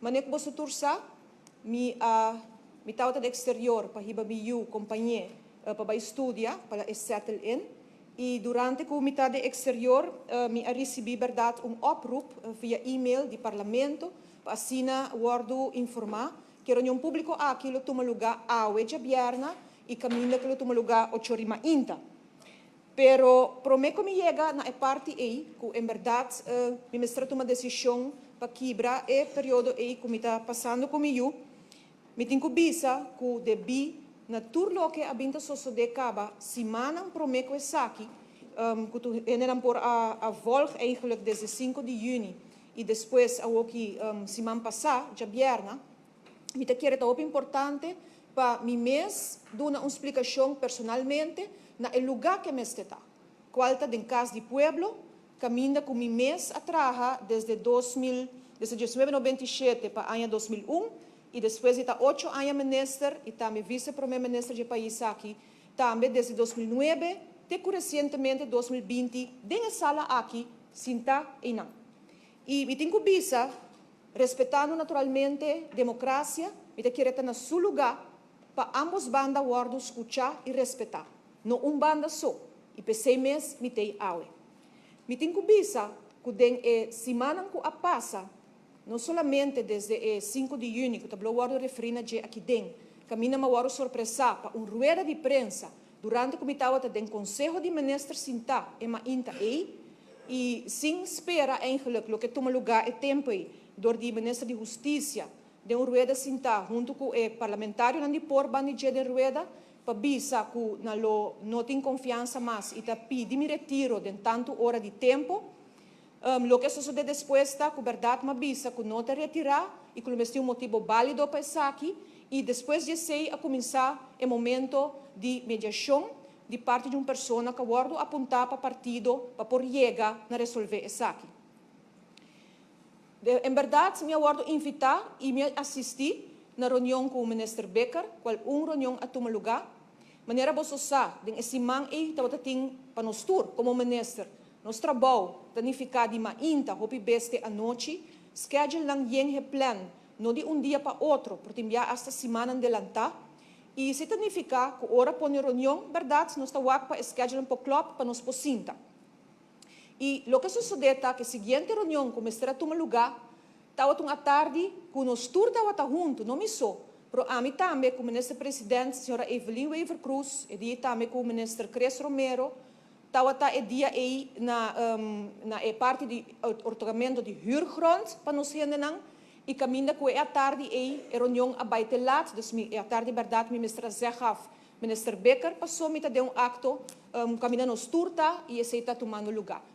Manera ku boso tur sa, mi a mi tabata den eksterior pa hiba mi yu kompañ'é pa bai studia, pa e settle in. I durante ku mi ta den eksterior, mi a risibí bèrdat un oproep via e-mail di Parlamento pa asina wòrdu informá ku e reunion públiko aki lo tuma lugá awe djabièrnè i kaminda ku lo tuma lugá 8'or mainta. Pero promé ku mi yega na e parti ei, ku en bèrdat mi mester tuma desishon pa kibra e periodo ei ku mi ta pasando ku mi yu, mi tin ku bisa ku debí na tur loke a bin ta sosodé kaba simannan promé ku esaki, ku tur hendenan por a volg eigenlijk desde 5 di yüni i despues awoki siman pasá, djabièrnè, mi ta kere ta hopi importante pa mi mes duna un splikashon personalmente na e lugá ku mester ta, kual ta den Kas di Pueblo, kaminda ku mi mes a traha desde 2000, desde 1997 pa aña 2001, i despues ta 8 aña minister i tambe vice-promé minister di e pais aki, tambe desde 2009 te ku resientemente 2020, den e sala aki, sinta einan. I mi tin ku bisa, respetando naturalmente demokrasia, mi ta kere ta na su lugá pa ambos banda wòrdu skuchá i respetá. No un banda so, i p'esei mes mi t'ei awe. Mi tin ku bisa ku den e simannan ku a pasa, no solamente desde e 5 di yüni, ku ta wòrdu referí na dje aki den, kaminda m'a wòrdu sorpresá pa un rueda di prensa durante ku mi tabata den Konseho di Minister sintá e mainta ei, i sin spera eigenlijk loke a tuma lugá e tempu ei, dor di Minister di Hustisia, den un rueda sintá huntu ku e parlamentarionan di POR banda di den rueda, pa bisa ku nan lo no tin konfiansa mas i ta pidi mi retiro den tantu ora di tempu. Loke a sosodé despues ta ku bèrdat m'a bisa ku no ta retirá i ku mester un motibu válido pa esaki, i despues di esei a kuminsá e momento di mediashon di parti di un persona ku a wòrdu apuntá pa partido pa por yega na resolvé esaki. En bèrdat, mi a wòrdu invitá i mi a asistí na reunion ku minister Bikker, kual un reunion a tuma lugá. Manera boso sa, den e siman ei tabata tin pa nos tur komo minister. Nos trabou ta nifiká di mainta, hopi bes te anochi, schedule nan yen geplan, no di un dia pa otro, por tin bia hasta simannan delantá. I esei ta nifiká ku ora pone reunion, bèrdat, nos ta wak pa schedule un por klòp pa nos por sinta. I loke a sosodé ta ku e siguiente reunion ku mester a tuma lugá, tabata un atardi ku nos tur tabata huntu, no mi so, pero ami tambe ku minister presidente, señora Evelyn Wever-Croes, e dia tambe ku minister Chris Romero, tabata e dia ei na e parti di otorgamentu di huurgrond pa nos hendenan, i kaminda ku e atardi ei e reunion a bai te laat, dus mi e atardi bèrdat mi mester a zeg af minister Bikker, pasó mi ta den un akto kaminda nos tur ta i esei ta tumando lugá.